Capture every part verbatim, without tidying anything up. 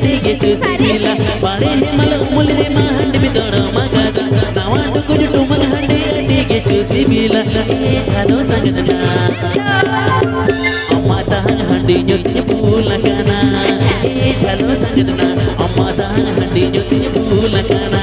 ᱟᱹᱰᱤ ᱜᱮᱪᱚ ᱥᱤᱵᱤᱞᱟ᱾ ᱵᱟᱲᱮ ᱦᱮᱢᱟᱞ ᱩᱢᱩᱞ ᱨᱮᱢᱟ ᱦᱟᱺᱰᱤᱢ ᱫᱚᱲᱚᱢ ᱟᱠᱟᱫᱟ᱾ ᱱᱟᱣᱟ ᱴᱩᱠᱩᱡ ᱴᱩᱢᱟᱹᱝ ᱦᱟᱺᱰᱤ ᱟᱹᱰᱤ ᱜᱮᱪᱚ ᱥᱤᱵᱤᱞᱟ᱾ ᱮ ᱡᱷᱟᱞᱚ ᱥᱟᱸᱜᱮᱫ ᱱᱟ, ᱟᱢᱟᱜ ᱛᱟᱦᱟᱝ ᱦᱟᱺᱰᱤ ᱧᱩ ᱛᱤᱧ ᱵᱩᱞ ᱟᱠᱟᱱᱟ᱾ ᱮ ᱡᱷᱟᱞᱚ ᱥᱟᱸᱜᱮᱫ ᱱᱟ, ᱟᱢᱟᱜ ᱛᱟᱦᱟᱝ ᱦᱟᱺᱰᱤ ᱧᱩ ᱛᱤᱧ ᱵᱩᱞ ᱟᱠᱟᱱᱟ᱾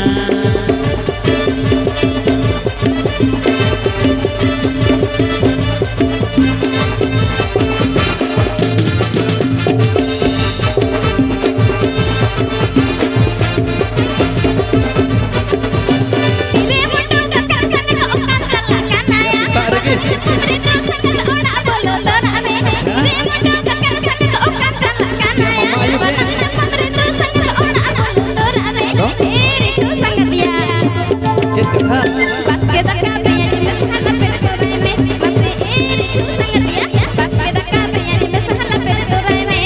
ᱥᱮᱛᱟᱜ ᱨᱮᱜᱮ᱾ ᱟᱪᱪᱷᱟ᱾ ᱢᱟᱢᱟ ᱟᱭᱳ ᱜᱮ᱾ ᱪᱮᱫ ᱠᱟᱛᱷᱟ? ᱵᱟᱥᱠᱮ ᱫᱟᱠᱟ ᱯᱮᱸᱭᱟᱡᱽ ᱢᱮᱥᱟ ᱞᱟᱯᱮ ᱛᱚᱨᱟᱭ ᱢᱮ, ᱢᱟᱥᱮ ᱮ ᱨᱤᱛᱩ ᱥᱟᱸᱜᱟᱛ ᱭᱟ᱾ ᱵᱟᱥᱠᱮ ᱫᱟᱠᱟ ᱯᱮᱸᱭᱟᱡᱽ ᱢᱮᱥᱟ ᱞᱟᱯᱮ ᱛᱚᱨᱟᱭ ᱢᱮ᱾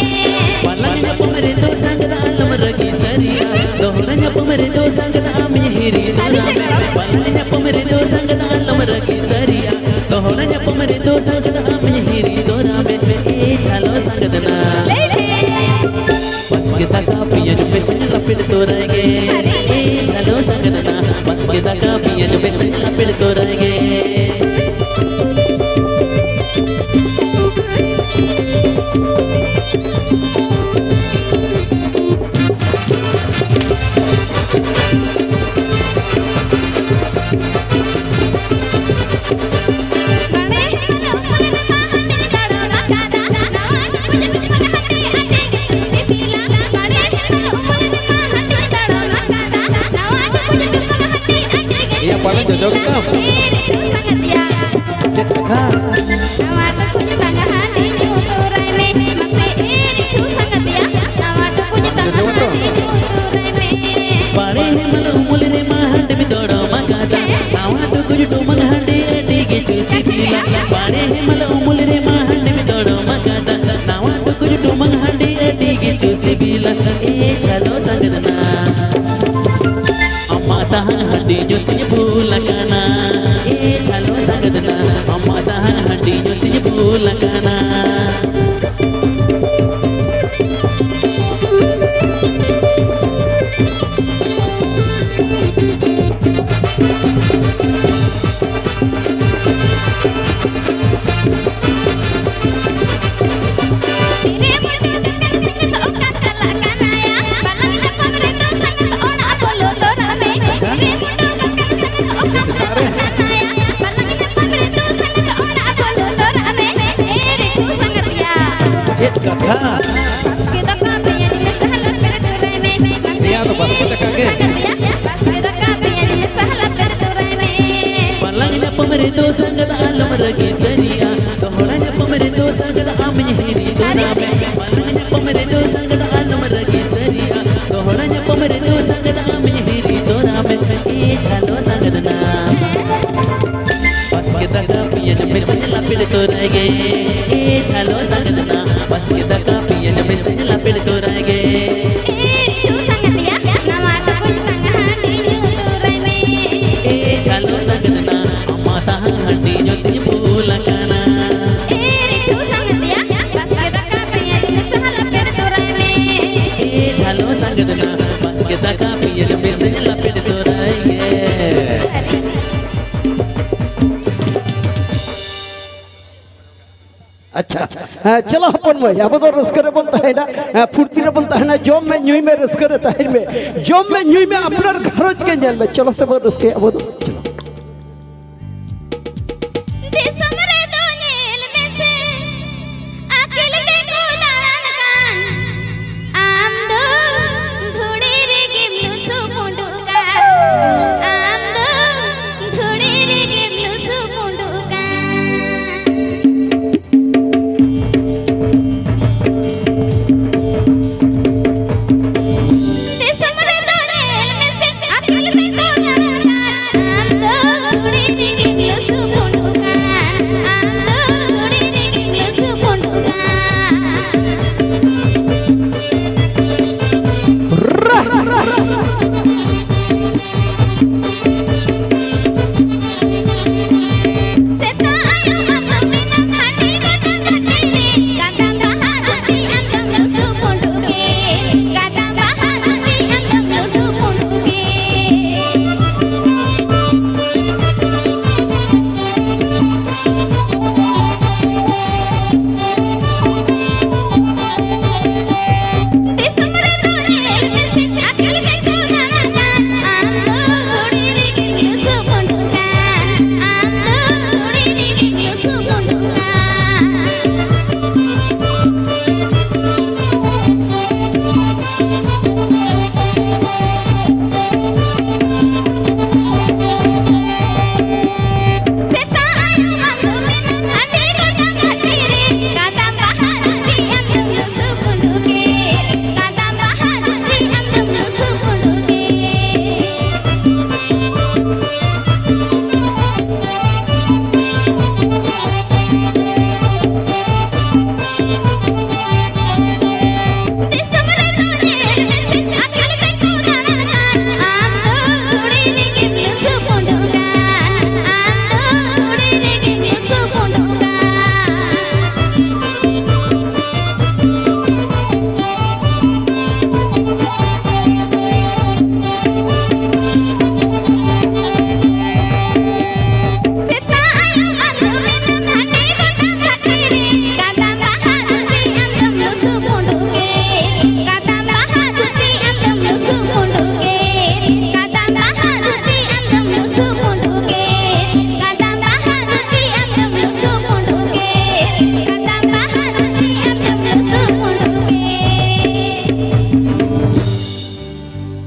ᱵᱟᱞᱟ ᱧᱟᱯᱟᱢ ᱨᱮᱫᱚ ᱥᱟᱸᱜᱟᱛ ᱟᱞᱚᱢ ᱨᱟᱹᱜᱤ ᱥᱟᱹᱨᱤᱜᱼᱟ, ᱫᱚᱦᱲᱟ ᱧᱟᱯᱟᱢ ᱨᱮᱫᱚ ᱥᱟᱸᱜᱟᱛ ᱟᱢ ᱦᱤᱨᱤ ᱥᱟᱹᱨᱤ ᱫᱚᱨᱟᱢ᱾ ᱪᱮᱫ? ᱵᱟᱞᱟ ᱧᱟᱯᱟᱢ ᱨᱮᱫᱚ ᱥᱟᱸᱜᱟᱛ ᱟᱞᱚᱢ ᱨᱟᱹᱜᱤ ᱥᱟᱹᱨᱤᱜᱼᱟ, ᱫᱚᱦᱲᱟ ᱧᱟᱯᱟᱢ ᱨᱮᱫᱚ ᱥᱟᱸᱜᱟᱛ ᱟᱢ ᱦᱤᱨᱤ ᱫᱚᱨᱟᱢ᱾ ᱮ ᱡᱷᱟᱞᱚ ᱥᱟᱸᱜᱟᱛ ᱱᱟ᱾ ᱞᱟᱹᱭ ᱢᱮ᱾ ᱵᱟᱥᱠᱮ ᱫᱟᱠᱟ ᱯᱮᱸᱭᱟᱡᱽ ᱢᱮᱥᱟᱧ ᱞᱟᱯᱮᱫ ᱛᱚᱨᱟᱭ ᱜᱮ᱾ ᱮ ᱡᱷᱟᱞᱚ ᱥᱟᱸᱜᱟᱛ ᱱᱟ, ᱵᱟᱥᱠᱮ ᱫᱟᱠᱟ ᱯᱮᱸᱭᱟᱡᱽ ᱢᱮᱥᱟᱧ ᱞᱟᱯᱮᱫ ᱛᱚᱨᱟᱭ ᱜᱮ᱾ ᱮᱭᱟ, ᱯᱟᱞᱮ ᱡᱚᱡᱚ ᱜᱮᱛᱟᱢ? ᱪᱮᱫ ᱠᱟᱛᱷᱟ? ᱡᱚᱡᱚ ᱜᱮᱛᱚ? ᱵᱟᱲᱮ ᱦᱮᱢᱟᱞ ᱩᱢᱩᱞ ᱨᱮᱢᱟ ᱦᱟᱺᱰᱤᱢ ᱫᱚᱲᱚᱢ ᱟᱠᱟᱫᱟ᱾ ᱱᱟᱣᱟ ᱴᱩᱠᱩᱡ ᱴᱩᱢᱟᱹᱝ ᱦᱟᱺᱰᱤ ᱟᱹᱰᱤ ᱜᱮᱪᱚ ᱥᱤᱵᱤᱞᱟ᱾ ᱵᱟᱲᱮ ᱦᱮᱢᱟᱞ ᱩᱢᱩᱞ ᱨᱮᱢᱟ ᱦᱟᱺᱰᱤᱢ ᱫᱚᱲᱚᱢ ᱟᱠᱟᱫᱟ᱾ ᱱᱟᱣᱟ ᱴᱩᱠᱩᱡ ᱴᱩᱢᱟᱹᱝ ᱦᱟᱺᱰᱤ ᱟᱹᱰᱤ ᱜᱮᱪᱚ ᱥᱤᱵᱤᱞᱟ᱾ ᱮ ᱡᱷᱟᱞᱚ ᱥᱟᱸᱜᱮᱫ ᱱᱟ, ᱟᱢᱟᱜ ᱛᱟᱦᱟᱝ ᱦᱟᱺᱰᱤ ᱧᱩ ᱛᱤᱧ ᱵᱩᱞ ᱟᱠᱟᱱᱟ᱾ ᱮ ᱡᱷᱟᱞᱚ ᱥᱟᱸᱜᱮᱫ ᱱᱟ, ᱟᱢᱟᱜ ᱛᱟᱦᱟᱝ ᱦᱟᱺᱰᱤ ᱧᱩ ᱛᱤᱧ ᱵᱩᱞ ᱟᱠᱟᱱᱟ᱾ ᱛᱚᱨᱟᱭ ᱜᱮ᱾ ᱮ ᱡᱷᱟᱞᱚ ᱥᱟᱸᱜᱟᱛ ᱫᱟ, ᱵᱟᱥᱠᱮ ᱫᱟᱠᱟ ᱯᱮᱭᱟᱡᱽ ᱢᱮᱥᱮ ᱞᱟᱯᱮᱲ ᱛᱚᱨᱟᱭ ᱜᱮ᱾ ᱮ ᱨᱤᱴᱩ ᱥᱟᱸᱜᱟᱛ ᱭᱟ, ᱱᱟᱣᱟ ᱴᱩᱠᱩᱡ ᱥᱟᱸᱜᱟᱛ ᱦᱟᱺᱰᱤ ᱧᱩ ᱛᱚᱨᱟᱭ ᱢᱮ᱾ ᱮ ᱡᱷᱟᱞᱚ ᱥᱟᱸᱜᱟᱛ ᱫᱟ, ᱟᱢᱟ ᱛᱟᱦᱟᱸ ᱦᱟᱺᱰᱤ ᱧᱩ ᱛᱮ ᱵᱩᱞ ᱟᱠᱟᱱᱟ᱾ ᱮ ᱨᱤᱴᱩ ᱥᱟᱸᱜᱟᱛ ᱭᱟ, ᱵᱟᱥᱠᱮ ᱫᱟᱠᱟ ᱯᱮᱭᱟᱡᱽ ᱢᱮᱥᱮ ᱞᱟᱯᱮᱲ ᱛᱚᱨᱟᱭ ᱢᱮ᱾ ᱮ ᱡᱷᱟᱞᱚ ᱥᱟᱸᱜᱟᱛ ᱫᱟ, ᱵᱟᱥᱠᱮ ᱫᱟᱠᱟ ᱯᱮᱭᱟᱡᱽ ᱢᱮᱥᱮ ᱞᱟᱯᱮᱲ ᱛᱚᱨᱟᱭ ᱜᱮ᱾ ᱟᱪᱪᱷᱟ, ᱦᱮᱸ, ᱪᱚᱞᱚ ᱦᱚᱯᱚᱱ ᱢᱟᱹᱭ, ᱟᱵᱚ ᱫᱚ ᱨᱟᱹᱥᱠᱟᱹ ᱨᱮᱵᱚᱱ ᱛᱟᱦᱮᱱᱟ, ᱦᱮᱸ, ᱯᱷᱩᱨᱛᱤ ᱨᱮᱵᱚᱱ ᱛᱟᱦᱮᱱᱟ᱾ ᱡᱚᱢ ᱢᱮ, ᱧᱩᱭ ᱢᱮ, ᱨᱟᱹᱥᱠᱟᱹ ᱨᱮ ᱛᱟᱦᱮᱱ ᱢᱮ᱾ ᱡᱚᱢ ᱢᱮ, ᱧᱩᱭ ᱢᱮ, ᱟᱯᱱᱟᱨ ᱜᱷᱟᱨᱚᱸᱡᱽ ᱜᱮ ᱧᱮᱞ ᱢᱮ᱾ ᱪᱚᱞᱚ ᱥᱮ ᱵᱚᱱ ᱨᱟᱹᱥᱠᱟᱹᱭᱟ ᱟᱵᱚ ᱫᱚ᱾ ᱪᱚᱞᱚ᱾ ᱫᱤᱥᱚᱢ ᱨᱮᱫᱚ ᱧᱮᱞ ᱢᱮᱥᱮ, ᱟᱹᱠᱤᱞ ᱛᱮᱠᱚ ᱫᱟᱬᱟᱱ ᱠᱟᱱ᱾ ᱟᱢ ᱫᱚ ᱫᱷᱩᱲᱤ ᱨᱮᱜᱮᱢ ᱞᱩᱥᱩ ᱯᱩᱸᱰᱩᱜ ᱠᱟᱱ᱾ ᱟᱢ ᱫᱚ ᱫᱷᱩᱲᱤ ᱨᱮᱜᱮᱢ ᱞᱩᱥᱩ ᱯᱩᱸᱰᱩᱜ ᱠᱟᱱ᱾ ᱫᱤᱥᱚᱢ ᱨᱮᱫᱚ ᱧᱮᱞ ᱢᱮᱥᱮ, ᱟᱹᱠᱤᱞ ᱛᱮᱠᱚ ᱫᱟᱬᱟᱱ ᱠᱟᱱ᱾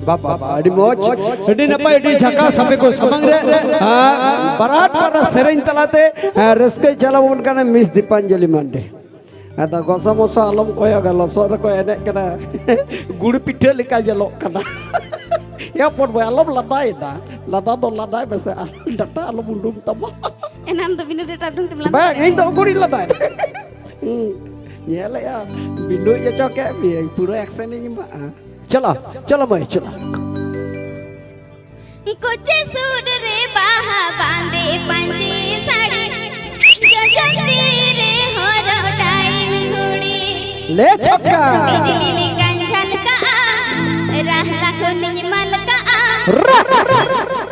ᱵᱟᱵᱟ, ᱵᱟᱵᱟ, ᱟᱹᱰᱤ ᱢᱚᱡᱽ, ᱟᱹᱰᱤ ᱱᱟᱯᱟᱭ, ᱟᱹᱰᱤ ᱡᱷᱟᱠᱟᱥ ᱟᱯᱮ ᱠᱚ ᱥᱟᱢᱟᱝ ᱨᱮ, ᱟᱨ ᱵᱟᱨᱟᱴ ᱵᱟᱨᱟᱴ ᱥᱮᱨᱮᱧ ᱛᱟᱞᱟᱛᱮ, ᱟᱨ ᱨᱟᱹᱥᱠᱟᱹᱭ ᱪᱟᱞᱟᱣ ᱟᱵᱚᱱ ᱠᱟᱱᱟ ᱢᱤᱥ ᱫᱤᱯᱟᱧᱡᱚᱞᱤ ᱢᱟᱱᱰᱤ᱾ ᱟᱫᱚ ᱜᱚᱥᱟ ᱢᱚᱥᱟ ᱟᱞᱚᱢ ᱠᱚᱭᱚᱜᱟ, ᱞᱚᱥᱚᱫ ᱨᱮᱠᱚ ᱮᱱᱮᱡ ᱠᱟᱱᱟ, ᱜᱩᱲ ᱯᱤᱴᱷᱟᱹ ᱞᱮᱠᱟ ᱧᱮᱞᱚᱜ ᱠᱟᱱᱟ᱾ ᱮᱭᱟᱨᱯᱳᱨᱴ ᱵᱚᱭ, ᱟᱞᱚᱢ ᱞᱟᱸᱫᱟᱭᱮᱫᱟ, ᱞᱟᱸᱫᱟ ᱫᱚ ᱞᱟᱸᱫᱟᱭ ᱢᱮᱥᱮ, ᱟᱨ ᱰᱟᱴᱟ ᱟᱞᱚᱢ ᱩᱰᱩᱝ ᱛᱟᱢᱟ᱾ ᱮᱱᱟᱱ ᱫᱚ ᱵᱤᱱᱟᱹ ᱰᱟᱴᱟ ᱩᱰᱩᱝ ᱛᱮᱢ ᱞᱟᱸᱫᱟ ᱵᱟᱝ, ᱠᱮᱫᱟ᱾ ᱤᱧ ᱫᱚ ᱜᱩᱲᱤ ᱞᱟᱸᱫᱟᱭᱮᱫᱟ᱾ ᱦᱩᱸ, ᱧᱮᱞᱮᱜᱼᱟ, ᱵᱤᱱᱰᱩᱭ ᱦᱚᱪᱚ ᱠᱮᱫ ᱢᱮᱭᱟᱹᱧ, ᱯᱩᱨᱟᱹ ᱮᱠᱥᱮᱱ ᱤᱧ ᱮᱢᱟᱜᱼᱟ᱾ ᱪᱚᱞᱚ, ᱪᱚᱞᱚ ᱢᱟᱹᱭ, ᱪᱚᱞᱚ᱾ ᱠᱚᱪᱮ ᱥᱩᱫ ᱨᱮ ᱵᱟᱦᱟ ᱵᱟᱸᱫᱮ ᱯᱟᱹᱧᱪᱤ ᱥᱟᱹᱲᱤ, ᱡᱚᱡᱚᱢ ᱛᱤ ᱨᱮ ᱦᱚᱨᱚᱜ ᱰᱟᱭᱤᱱ ᱜᱷᱩᱲᱤ᱾ ᱞᱮ ᱪᱷᱟᱯᱠᱟ᱾ ᱵᱤᱡᱽᱞᱤ ᱞᱮᱠᱟᱧ ᱡᱷᱟᱞᱠᱟᱜᱼᱟ, ᱨᱟᱦᱞᱟ ᱠᱷᱚᱱᱤᱧ ᱢᱟᱞᱠᱟᱜᱼᱟ᱾ ᱨᱟ, ᱨᱟ, ᱨᱟ, ᱨᱟ, ᱨᱟ᱾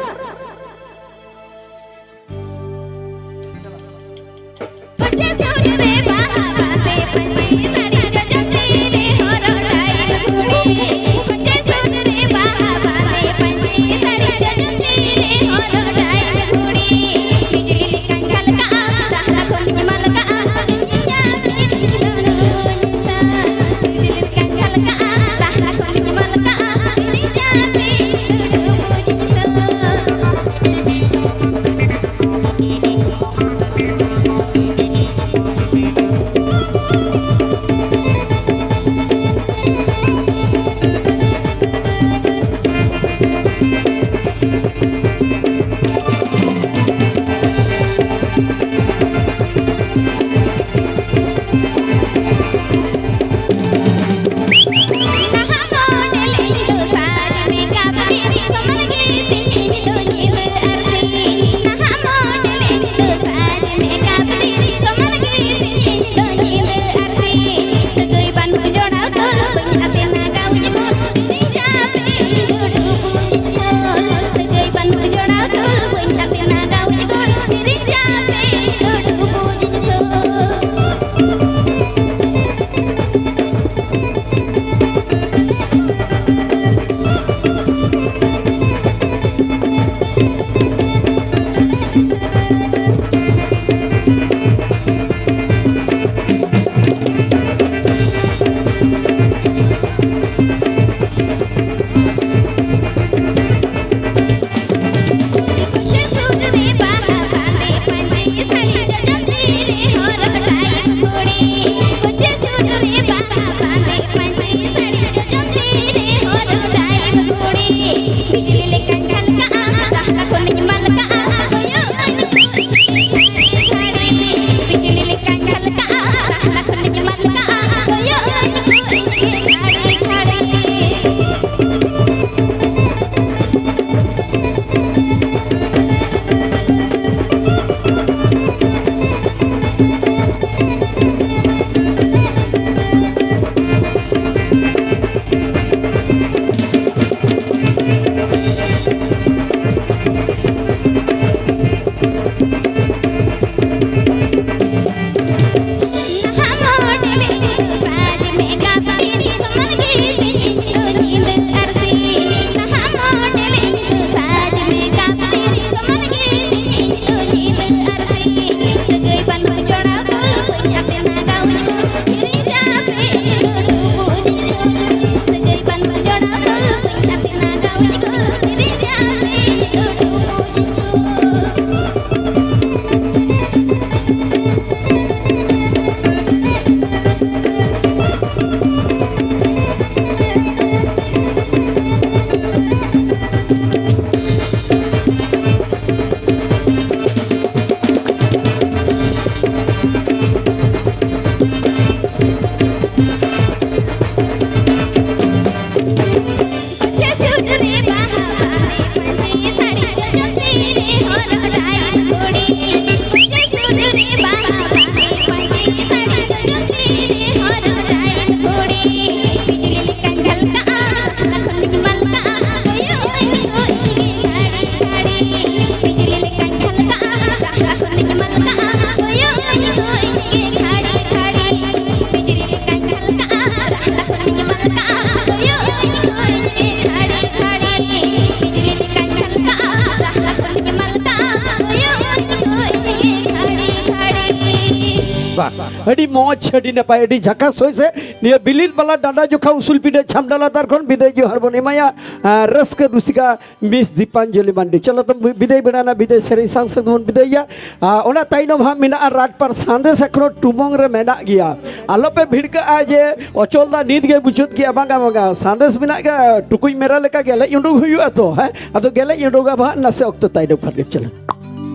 ᱟᱹᱰᱤ ᱢᱚᱡᱽ, ᱟᱹᱰᱤ ᱱᱟᱯᱟᱭ, ᱟᱹᱰᱤ ᱡᱷᱟᱠᱟᱥ᱾ ᱦᱳᱭ ᱥᱮ, ᱱᱤᱭᱟᱹ ᱵᱤᱞᱤᱫ ᱵᱟᱞᱟ ᱰᱟᱸᱰᱟ ᱡᱚᱠᱷᱟ ᱩᱥᱩᱞ ᱯᱤᱸᱰᱟᱹ ᱪᱷᱟᱢᱰᱟ ᱞᱟᱛᱟᱨ ᱠᱷᱚᱱ ᱵᱤᱫᱟᱹᱭ ᱡᱚᱦᱟᱨ ᱵᱚᱱ ᱮᱢᱟᱭᱟ᱾ ᱟᱨ ᱨᱟᱹᱥᱠᱟᱹ ᱨᱩᱥᱤᱠᱟ ᱢᱤᱥ ᱫᱤᱯᱟᱧᱡᱚᱞᱤ ᱢᱟᱱᱰᱤ᱾ ᱪᱚᱞᱚ ᱛᱚ, ᱵᱤᱫᱟᱹᱭ ᱵᱮᱲᱟ ᱱᱟ, ᱵᱤᱫᱟᱹᱭ ᱥᱮᱨᱮᱧ ᱥᱟᱶ ᱥᱟᱶ ᱵᱚᱱ ᱵᱤᱫᱟᱹᱭᱟ᱾ ᱟᱨ ᱚᱱᱟ ᱛᱟᱭᱱᱚᱢ ᱦᱟᱸᱜ ᱢᱮᱱᱟᱜᱼᱟ ᱨᱟᱴᱯᱟᱨ ᱥᱟᱸᱫᱮᱥ, ᱮᱠᱷᱚᱱᱳ ᱴᱩᱢᱚᱝ ᱨᱮ ᱢᱮᱱᱟᱜ ᱜᱮᱭᱟ᱾ ᱟᱞᱚᱯᱮ ᱵᱷᱤᱲᱠᱟᱹᱜᱼᱟ ᱡᱮ ᱚᱪᱚᱞ ᱫᱟ ᱱᱤᱛ ᱜᱮ ᱢᱩᱪᱟᱹᱫ ᱠᱮᱜᱼᱟ, ᱵᱟᱝᱟ, ᱵᱟᱝᱟ, ᱥᱟᱸᱫᱮᱥ ᱢᱮᱱᱟᱜ ᱜᱮᱭᱟ᱾ ᱴᱩᱠᱩᱡ ᱢᱮᱨᱟ ᱞᱮᱠᱟ ᱜᱮᱞᱮᱡ ᱩᱰᱩᱠ ᱦᱩᱭᱩᱜᱼᱟ ᱛᱚ, ᱦᱮᱸ? ᱟᱫᱚ ᱜᱮᱞᱮᱡ ᱩᱰᱩᱠᱟ ᱵᱟᱦᱟᱜ ᱱᱟᱥᱮ ᱚᱠᱛᱚ ᱛᱟᱭᱱᱚᱢ ᱠᱷᱟᱱ ᱜᱮ᱾ ᱪᱚᱞᱚ᱾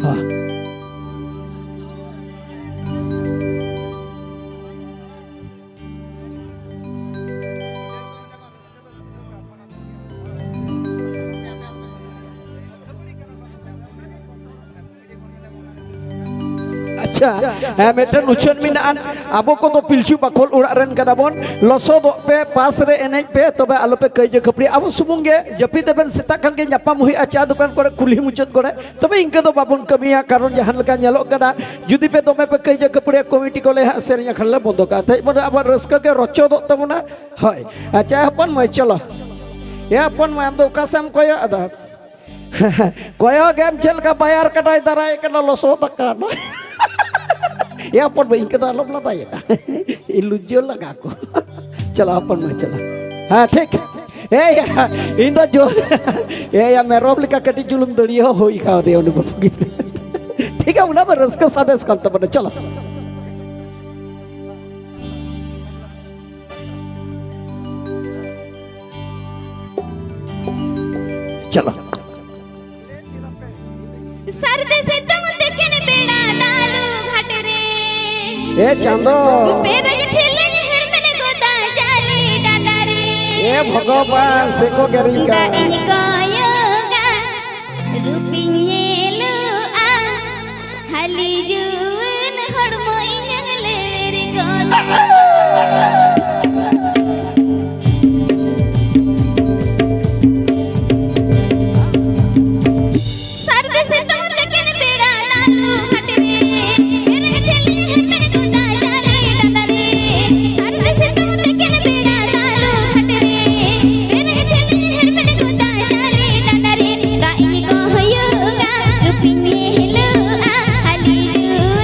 ᱦᱮᱸ᱾ ᱟᱪᱪᱷᱟ, ᱦᱮᱸ, ᱢᱤᱫᱴᱮᱱ ᱩᱪᱷᱟᱹᱱ ᱢᱮᱱᱟᱜᱼᱟ᱾ ᱟᱵᱚ ᱠᱚᱫᱚ ᱯᱤᱞᱪᱩ ᱵᱟᱠᱷᱳᱞ ᱚᱲᱟᱜ ᱨᱮᱱ ᱠᱟᱱᱟ ᱵᱚᱱ᱾ ᱞᱚᱥᱚᱫᱚᱜ ᱯᱮ, ᱯᱟᱥ ᱨᱮ ᱮᱱᱮᱡ ᱯᱮ, ᱛᱚᱵᱮ ᱟᱞᱚᱯᱮ ᱠᱟᱹᱭᱡᱟᱹ ᱠᱷᱟᱹᱯᱟᱹᱨᱤ᱾ ᱟᱵᱚ ᱥᱩᱢᱩᱝ ᱜᱮ ᱡᱟᱹᱯᱤᱫ ᱟᱵᱮᱱ, ᱥᱮᱛᱟᱜ ᱠᱷᱟᱱ ᱜᱮ ᱧᱟᱯᱟᱢ ᱦᱩᱭᱩᱜᱼᱟ ᱪᱟ ᱫᱚᱠᱟᱱ ᱠᱚᱨᱮ, ᱠᱩᱞᱦᱤ ᱢᱩᱪᱟᱹᱫ ᱠᱚᱨᱮ᱾ ᱛᱚᱵᱮ ᱤᱱᱠᱟᱹ ᱫᱚ ᱵᱟᱵᱚᱱ ᱠᱟᱹᱢᱤᱭᱟ, ᱠᱟᱨᱚᱱ ᱡᱟᱦᱟᱸ ᱞᱮᱠᱟ ᱧᱮᱞᱚᱜ ᱠᱟᱱᱟ, ᱡᱩᱫᱤ ᱯᱮ ᱫᱚᱢᱮ ᱯᱮ ᱠᱟᱹᱭᱡᱟᱹ ᱠᱷᱟᱹᱯᱟᱹᱨᱤᱭᱟ, ᱠᱚᱢᱤᱴᱤ ᱠᱚᱞᱮ ᱦᱟᱸᱜ ᱥᱮᱨᱮᱧ ᱟᱠᱷᱲᱟ ᱞᱮ ᱵᱚᱱᱫᱚ ᱠᱟᱜᱼᱟ᱾ ᱛᱮᱦᱮᱧ ᱵᱚᱱ ᱟᱵᱚᱣᱟᱜ ᱨᱟᱹᱥᱠᱟᱹ ᱜᱮ ᱨᱚᱪᱚᱫᱚᱜ ᱛᱟᱵᱚᱱᱟ᱾ ᱦᱳᱭ, ᱟᱪᱪᱷᱟ ᱦᱚᱯᱚᱱ ᱢᱟᱹᱭ, ᱪᱚᱞᱚ᱾ ᱮ ᱦᱚᱯᱚᱱ ᱢᱟᱹᱭ, ᱟᱢ ᱫᱚ ᱚᱠᱟ ᱥᱮᱫ ᱮᱢ ᱠᱚᱭᱚᱜ ᱮᱫᱟ? ᱠᱚᱭᱚᱜ ᱮᱢ ᱪᱮᱫ ᱞᱮᱠᱟ ᱵᱟᱭᱟᱨ ᱠᱟᱰᱟᱭ ᱫᱟᱨᱟᱭ ᱠᱟᱱᱟ, ᱞᱚᱥᱚᱫ ᱟᱠᱟᱱ᱾ ᱮ ᱦᱚᱯᱚᱱ ᱢᱟᱹᱭ, ᱤᱱᱠᱟᱹ ᱫᱚ ᱟᱞᱚᱢ ᱞᱟᱸᱫᱟᱭᱮᱫᱟ᱾ ᱤᱧ ᱞᱩᱡᱡᱟᱹ ᱞᱟᱜᱟ ᱠᱚ᱾ ᱪᱟᱞᱟᱣ ᱦᱚᱯᱚᱱ ᱢᱟᱹᱭ, ᱪᱟᱞᱟᱣ᱾ ᱦᱮᱸ, ᱴᱷᱤᱠ᱾ ᱮᱭ ᱭᱟ, ᱤᱧ ᱫᱚ ᱡᱳ-, ᱮᱭ ᱭᱟ, ᱢᱮᱨᱚᱢ ᱞᱮᱠᱟ ᱠᱟᱹᱴᱤᱡ ᱪᱩᱞᱩᱝ ᱫᱟᱹᱲᱤᱭᱟᱹ ᱦᱚᱸ ᱦᱩᱭ ᱠᱟᱣᱫᱮᱭᱟ ᱩᱱᱤ ᱵᱟᱹᱵᱩ ᱜᱤᱫᱽᱨᱟᱹ᱾ ᱴᱷᱤᱠ ᱜᱮᱭᱟ, ᱚᱱᱟ ᱢᱟ ᱨᱟᱹᱥᱠᱟᱹ ᱥᱟᱸᱫᱮᱥ ᱠᱟᱱ ᱛᱟᱵᱚᱱᱟ᱾ ᱪᱚᱞᱚ᱾ ᱪᱚᱞᱚ᱾ ᱥᱟᱹᱨᱫᱤ ᱥᱤᱛᱩᱝ ᱛᱤᱠᱤᱱ ᱵᱮᱲᱟ ᱫᱟᱞᱩ ᱜᱷᱟᱴ ᱨᱮ᱾ ᱮ ᱪᱟᱸᱫᱚ᱾ ᱯᱮᱨᱮᱡ ᱴᱷᱤᱞᱤᱧ ᱦᱮᱨᱢᱮᱫ ᱜᱚᱫᱟ ᱡᱟᱞᱮ ᱰᱟᱸᱰᱟ ᱨᱮ᱾ ᱮ ᱵᱷᱚᱜᱚᱵᱟᱱ, ᱥᱮ ᱠᱚ ᱜᱮᱨᱤᱧ ᱠᱟᱱ᱾ ᱫᱟᱜ ᱤᱧ ᱠᱚᱭᱚᱜᱟ, ᱨᱩᱯᱤᱧ ᱧᱮᱞᱚᱜᱼᱟ᱾ ᱦᱟᱹᱞᱤ ᱡᱩᱣᱟᱹᱱ ᱦᱚᱲᱢᱚ ᱤᱧᱟᱝ ᱞᱮᱣᱮᱨ ᱜᱚᱫ᱾ ᱥᱟᱹᱨᱫᱤ ᱥᱤᱛᱩᱝ ᱛᱤᱠᱤᱱ ᱵᱮᱲᱟ ᱫᱟᱞᱩ ᱜᱷᱟᱴ ᱨᱮ, ᱯᱮᱨᱮᱡ ᱴᱷᱤᱞᱤ ᱦᱮᱨᱢᱮᱫ ᱜᱚᱫᱟ ᱡᱟᱞᱮ ᱰᱟᱸᱰᱟ ᱨᱮ᱾ ᱥᱟᱹᱨᱫᱤ ᱥᱤᱛᱩᱝ ᱛᱤᱠᱤᱱ ᱵᱮᱲᱟ ᱫᱟᱞᱩ ᱜᱷᱟᱴ ᱨᱮ, ᱯᱮᱨᱮᱡ ᱴᱷᱤᱞᱤ ᱦᱮᱨᱢᱮᱫ ᱜᱚᱫᱟ ᱡᱟᱞᱮ ᱰᱟᱸᱰᱟ ᱨᱮ᱾ ᱫᱟᱜ ᱤᱧ ᱠᱚᱭᱚᱜᱟ, ᱨᱩᱯᱤᱧ ᱧᱮᱞᱚᱜᱼᱟ, ᱦᱟᱹᱞᱤ ᱡᱩᱣᱟᱹᱱ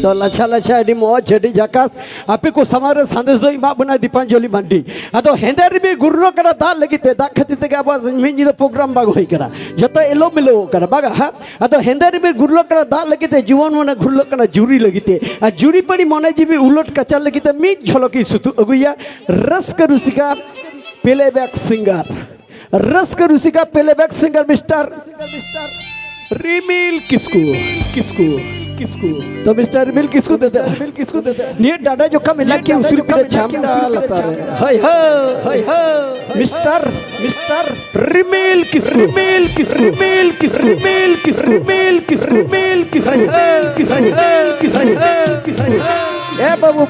ᱛᱚ ᱞᱟᱪᱷᱟ ᱞᱟᱪᱷᱟ, ᱟᱹᱰᱤ ᱢᱚᱡᱽ, ᱟᱹᱰᱤ ᱡᱟᱠᱟᱥ᱾ ᱟᱯᱮ ᱠᱚ ᱥᱟᱢᱟᱝ ᱨᱮ ᱥᱟᱸᱫᱮᱥ ᱫᱚ ᱮᱢᱟᱜ ᱵᱚᱱᱟᱭ ᱫᱤᱯᱟᱧᱡᱚᱞᱤ ᱢᱟᱱᱰᱤ᱾ ᱟᱫᱚ ᱦᱮᱸᱫᱮ ᱨᱤᱢᱤᱞ ᱜᱩᱨᱞᱟᱹ ᱠᱟᱱᱟ ᱫᱟᱜ ᱞᱟᱹᱜᱤᱫ ᱛᱮ, ᱫᱟᱜ ᱠᱷᱟᱹᱛᱤᱨ ᱛᱮᱜᱮ ᱟᱵᱚᱣᱟᱜ ᱢᱤᱫ ᱧᱤᱫᱟᱹ ᱯᱨᱳᱜᱨᱟᱢ ᱵᱟᱝ ᱦᱩᱭ ᱠᱟᱱᱟ᱾ ᱡᱚᱛᱚ ᱮᱞᱳ ᱢᱮᱞᱳ ᱠᱟᱱᱟ, ᱵᱟᱝᱟ? ᱦᱮᱸ? ᱟᱫᱚ ᱦᱮᱸᱫᱮ ᱨᱤᱢᱤᱞ ᱜᱩᱨᱞᱟᱹ ᱠᱟᱱᱟ ᱫᱟᱜ ᱞᱟᱹᱜᱤᱫ ᱛᱮ, ᱡᱩᱣᱟᱹᱱ ᱢᱚᱱᱮ ᱜᱷᱩᱨᱞᱟᱹ ᱠᱟᱱᱟ ᱡᱩᱨᱤ ᱞᱟᱹᱜᱤᱫ ᱛᱮ, ᱟᱨ ᱡᱩᱨᱤ ᱯᱟᱹᱲᱤ ᱢᱚᱱᱮ ᱡᱤᱣᱤ ᱩᱞᱟᱹᱴ ᱠᱟᱪᱟᱨ ᱞᱟᱹᱜᱤᱫ ᱛᱮ ᱢᱤᱫ ᱡᱷᱚᱞᱚᱠ ᱤᱧ ᱥᱩᱛᱩᱜ ᱟᱹᱜᱩᱭᱟ ᱨᱟᱹᱥᱠᱟᱹ ᱨᱩᱥᱤᱠᱟ ᱯᱞᱮᱵᱮᱠ ᱥᱤᱝᱜᱟᱨ᱾ ᱨᱟᱹᱥᱠᱟᱹ ᱨᱩᱥᱤᱠᱟ ᱯᱞᱮᱵᱮᱠ ᱥᱤᱝᱜᱟᱨ ᱢᱤᱥᱴᱟᱨ ᱨᱤᱢᱤᱞ ᱠᱤᱥᱠᱩ, ᱠᱤᱥᱠᱩ, ᱠᱤᱥᱠᱩ᱾ ᱛᱚ ᱢᱤᱥᱴᱟᱨ ᱨᱤᱢᱤᱞ ᱠᱤᱥᱠᱩ ᱫᱮᱫᱮ, ᱱᱤᱭᱟᱹ ᱰᱟᱰᱟ ᱡᱚᱠᱷᱟ ᱢᱮᱞᱟ ᱠᱤ ᱩᱥᱩᱞ ᱯᱤᱨᱮ ᱪᱷᱟᱢᱰᱟ ᱞᱟᱛᱟᱨ ᱨᱮ᱾ ᱦᱳᱭ, ᱦᱳᱭ, ᱦᱳᱭ, ᱦᱳᱭ᱾ ᱢᱤᱥᱴᱟᱨ, ᱢᱤᱥᱴᱟᱨ ᱨᱤᱢᱤᱞ ᱠᱤᱥᱠᱩ, ᱨᱤᱢᱤᱞ ᱠᱤᱥᱠᱩ, ᱨᱤᱢᱤᱞ ᱠᱤᱥᱠᱩ, ᱨᱤᱢᱤᱞ ᱠᱤᱥᱠᱩ, ᱨᱤᱢᱤᱞ ᱠᱤᱥᱠᱩ, ᱨᱤᱢᱤᱞ ᱠᱤᱥᱠᱩ, ᱨᱤᱢᱤᱞ ᱠᱤᱥᱠᱩ, ᱨᱤᱢᱤᱞ ᱠᱤᱥᱠᱩ᱾ ᱮ ᱵᱟᱹᱵᱩ,